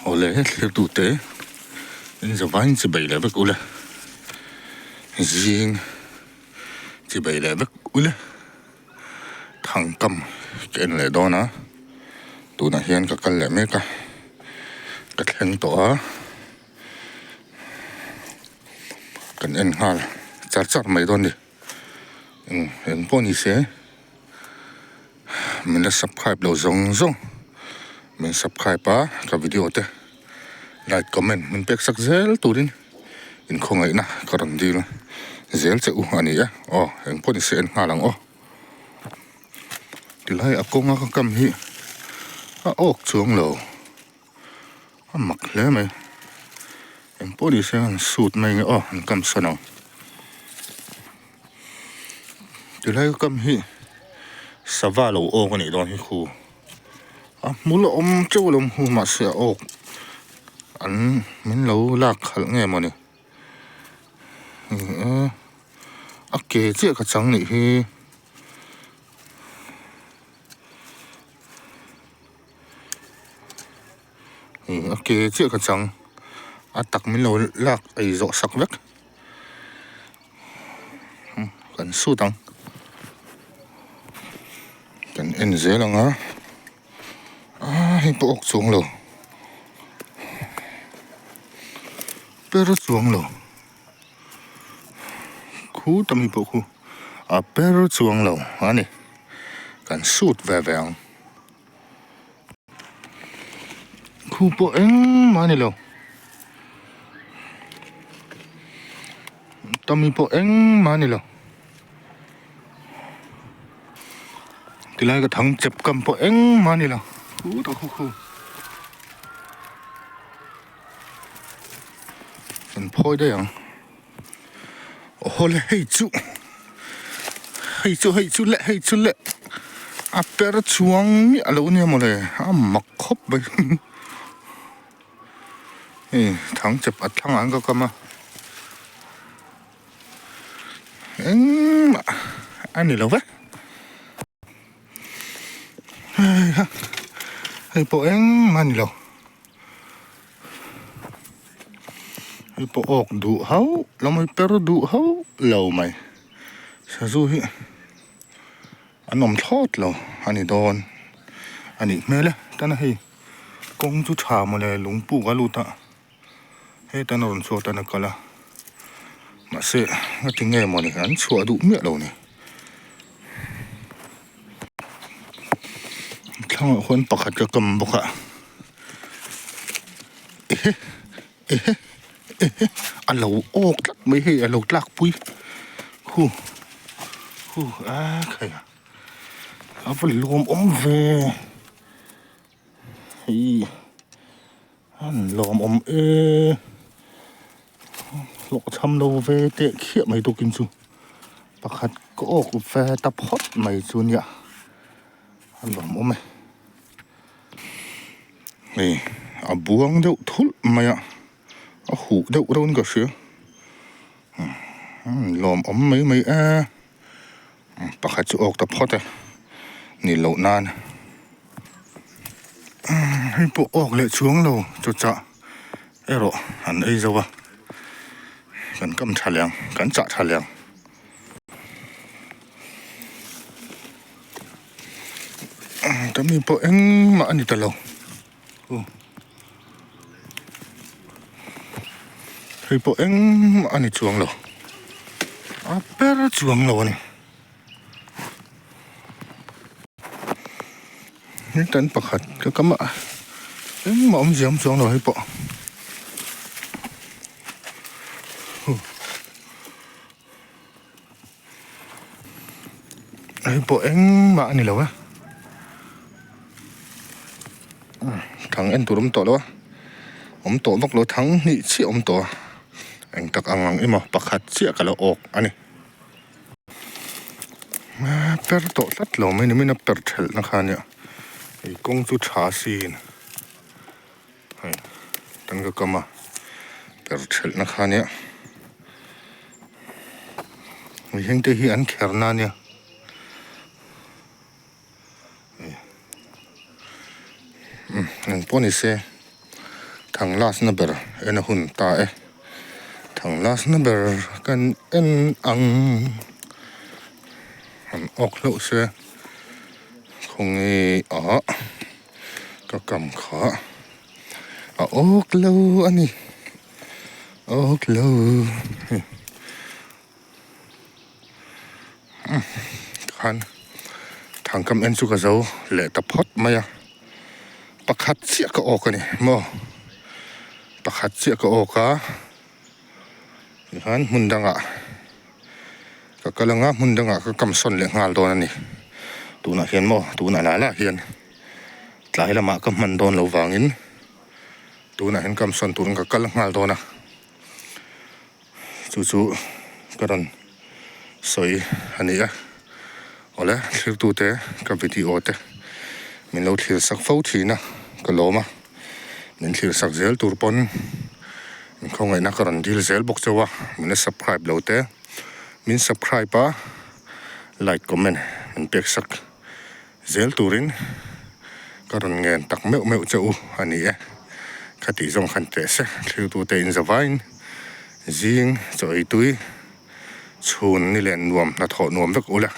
Awle thlirtute in zavain chibei leh vek ule zing chibei leh vek ule thangkam ka en leh dawn a tunah hian ka kal leh mek a ka thleng tawh a kan en nghal char char mai dawn a ni eng pawh ni se. Min la subscribe lo zawng zawng min subscribe a ka video te like comment min pek sak zel turin in khawngaihna ka rawn dil zel che u a ni e aw eng pawh ni se en nghal ang aw tilai a kawnga ka kam hi a awk chuang lo a mak hle mai eng pawh ni se an sut mai nge aw an kam sawn ang. Tilai kam hi sava lo awk a nih dawn hi khu a hmul a awm teuh alawm hu mahse a awk an min lo lak khalh nge mawni a ke chiah ka chang nih hi. A ke chiah ka chang a tak min lo lak ei zawh sak vek. Kan sut ang kan en zel ang a ah hei pawh awk chuang lo per chuang lo khu ta mi pawh khu a per chuang lo a ni kan sut ve ve ang Khu pawh engmah a ni lo. Tami pawh engmah a ni lo. Tilai ka thang chep kam pawh engmah a ni lo. Khu ta khu khu. Kan phawi daih ang. Aw le hei chu hei chu hei chu le hei chu le a per chuang miah lo nia mawle a mak khawp mai hei thang chep a thlangah an ka kam a engmah a ni lo ve heiha hei pawh engmah a ni lo. Hei pawh awk duh hauh lo mai per duh hauh lo mai sazu hi an awm thlawt lo a ni dawn a nih hmel e tana hei kawng chu tha mawle lung puk a lut a heta a rawn chhuak tan a kal a mahse ngati nge mawni an chhuah duh miah lo ni thlangah khuan pakhat ka kam bawk a. Ehe ehe ehe a lo awk tlat mai hei a lo tlak pui hu hu a khai a a va lawm awm ve hei an lawm awm e hlawh chham lo ve teh khiah mai tukin chu pakhat ka awk ve ta phawt mai chu nia a lawm awm e. Hei a buang deuh thulh mai a a huh deuh reuh in ka hria lawm awm mai mai e pakhat chu awk ta phawt e ni loh nan hei pawh awk leh chuang lo chaw chah erawh an ei zo a kan kam tha leh ang kan chah tha leh ang. Ka mi pawh engmah a ni ta lo hei pawh engmah a ni chuang lo a ber chuang lo a ni hei kan pakhat ka kam a engmah awmzia awm chuang lo hei pawh. Hei pawh engmah a ni lo a thang en tur awm tawh lo a awm tawh vak lo thang hnih chiah awm tawh a eng tak ang ang emaw pakhat chiah ka lo awk a ni per tawh tlat lo mai ni main a per thelh na kha ania hei kawng chu tha sin hei tan ka kam a per thelh na kha ania. Mihring te hi an kher na ania umm engpawh ni se. Thang last na ber en a hun ta e. Thang last na ber kan en ang. Han awk hlauh se khawnge ah ka kam kha a awk lo a ni awk lo khan thangkam en chu ka zo leh ta phawt mai a pakhat chiah ka awk a ni maw pakhat chiah ka awk a tikhan hmun dangah ka kal anga hmun dangah ka kam sawn leh nghal dawn a ni tunah hian maw tunah lah lah hian tlai lamah ka hman dawn loh vangin tunah hian kam sawn turin ka kal nghal dawn a. Chu chu ka rawn sawi a ni a, awle thiltute ka video te min lo thlir sak fo thin a, ka lawm a, min thlir sak zel tur pawn min khawngaihna ka rawn dil zel bawk chauh a, min la subscribe lo te min subscribe a like comment min pek sak zel turin ka rawn ngen tak meuh meuh che u a ni e. Khatih zawng khan teh se thiltute in zavaiin zing chaw ei tui chhun ni leh nuam hnathawh nuam vek ula.